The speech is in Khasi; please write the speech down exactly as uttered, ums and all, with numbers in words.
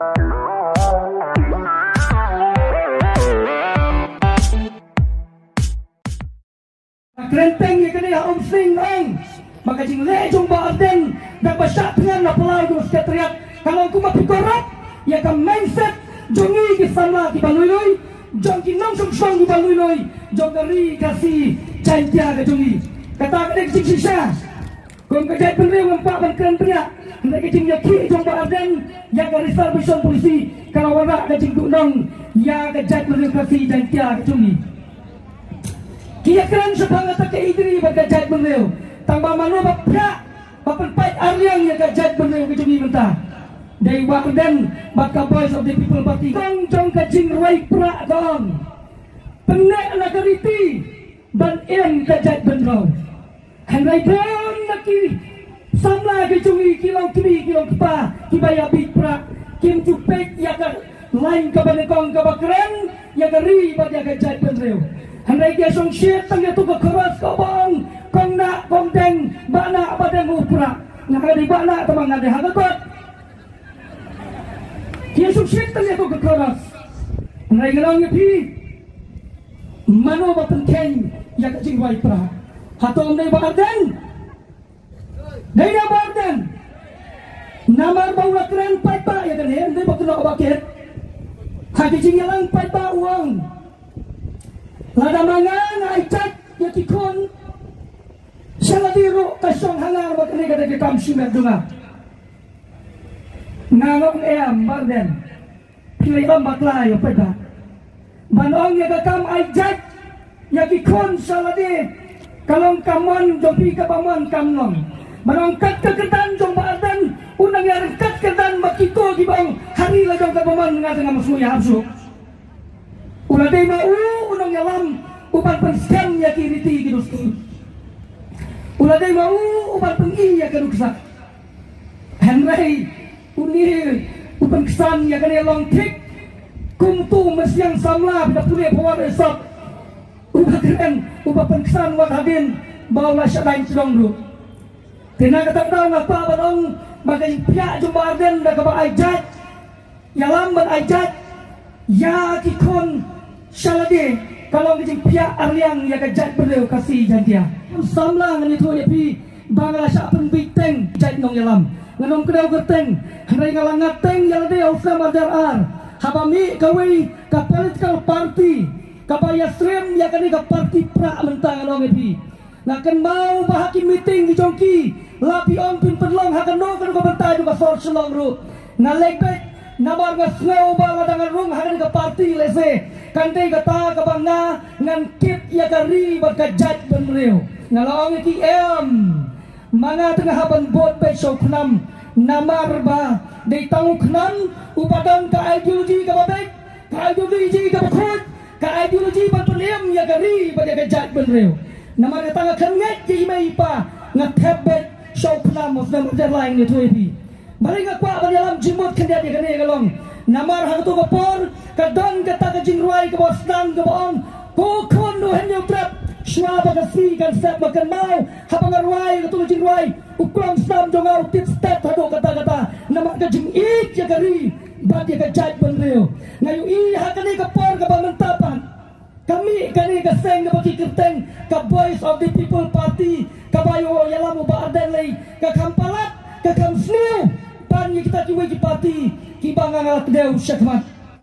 Kren teng ïa kane ha Umsning ong ba ka jingleh jong Bah Ardent da ba shah thngan na palau jong Secretariat ka long kumba phi corrupt ïa ka mindset jong ngi ki samla kiba lui lui, jong ki nongshong shnong kiba lui lui jong ka ri Khasi Jaiñtia ka jong ngi. Kata ka dei ka jingshisha. Kum ka jaitbynriew ngam kwah ban kren bniah, hynrei ka jingïakhih jong Bah Ardent ïa ka reservation policy ka la wanrah ka jingduhnong ïa ka jaitbynriew Khasi Jaiñtia ka jong ngi. Ki ïakren shaphang kata ka ri bad ka jaitbynriew, tang ba mano ba pyrshah ba pynpait arliang ïa ka jaitbynriew ka jong ngi mynta? Dei Bah Ardent bad ka Voice of the People Party. Kong jong ka jingrwai prah ka ong, pynneh na ka riti ban im ka jaitbynriew. Hynrei don na ki samla ki jong ngi ki long kmie ki long kpa kiba ïa bit prah, kim ju peit ïa ka lain kaba nyngkong kaba kren ïa ka ri bad ïa ka jaitbynriew. Hynrei ki ïa shongshit tang ïa tu ka chorus kaba ong, kong nah kong deng, bah nah bah deng u prah. Nga ka dei bah nah, tang ba nga dei ha ka kot. Ki ïa shongshit tang ïa tu ka chorus. Hynrei nga ong ïa phi, mano ba pynkheiñ ïa ka jingrwai prah? Hato ym dei Bah Ardent? Dei da Bah Ardent. Namar ba u la kren paidbah ïa kane, ym dei ba kynnoh ba kit. Ha ki jingïalang paidbah u ong, lada ma nga nga ai jait ïa ki khun, sha lade ruh ka shong ha nga ba kane ka dei ka kam shimet jong nga. Nga ong em Bah Ardent, phi leh bam bakla ïa u paidbah. Ban ong ïa ka kam ai jait ïa ki khun sha lade, ka long ka mon jong phi kaba mon kam long. Ban ong kat ka kyrdan jong Bah Ardent, u nang ïa ryngkat kyrdan bad kito kiba ong ha ri la jong kaba mon, nga te ngam sngewsih ïa hap shuh. U la dei ma u u nongïalam u ban pynskhem ïa ki riti ki dustur. U la dei ma u u ban pyn-i ïa ka nuksa. Hynrei une u pynksan ïa kane long thik kum tu mynsiem samla ba da pule pawar esop. U ba kren, u ba pynksan wat hadien ba u la shah dang sdang ruh. Te na kata ka daw nga kwah ban ong ba ka jingphiah jong Bah Ardent da kaba ai jait, ïalam ban ai jait ïa ki khun sha lade, ka long ka jingphiah arliang ïa ka jaitbynriew Khasi Jaiñtia. Samla, ngan ïathuh ïa phi ba nga la shah pynbiej teng jait nongïalam. Ngan ym kdew kyrteng, hynrei nga la ngat teng ïa lade ha u snem ar hajar ar, haba mih kawei ka political party kaba ïasyriem ïa kane ka party prah mynta. Ngan ong ïa phi, nga kynmaw ba ha ki meeting ki jong ki, la phi ong phin pynlong ha kano kano ka bynta jong ka sor Shillong ruh. Nga leh beit, namar nga sngew ba lada ngan rung ha kane ka party lehse kan dei kata kaba nga ngan kit ïa ka ri bad ka jaitbynriew. Nga la ong ïa ki, em, ma nga te nga hap ban bud beit sha u KHNAM, namar ba dei tang u KHNAM uba don ka ideology kaba beit, ka ideology kaba khuid, ka ideology ban pynim ïa ka ri bad ïa ka jaitbynriew. Namar kata nga kynngeit ïa i mei i pa, nga thep beit sha u KHNAM, u snem ar hajar lai, ngan ïathuh ïa phi. Balei nga kwah ban ïalam jingmut khyndiat ïa kane ka long, namar ha kato ka por ka don kata ka jingrwai kaba sdang kaba ong, ko khun u Hynñiewtrep, shuwa ba ka sngi kan sep, ma kynmaw haba nga rwai kato ka jingrwai, u kong snam jong nga u tip stet haduh katta katta namar ka jingïeit ïa ka ri bad ïa ka jaitbynriew. Nga ïohi ha kane ka por kaba mynta pat, ka mih kane ka seng kaba ki kyrteng ka Voice of the People Party, kaba ïoh ïalam u Bah Ardent lei, ka kham palat, ka kham sniew ban ïa kita kiwei ki party kiba nga nga la kdew shakhmat.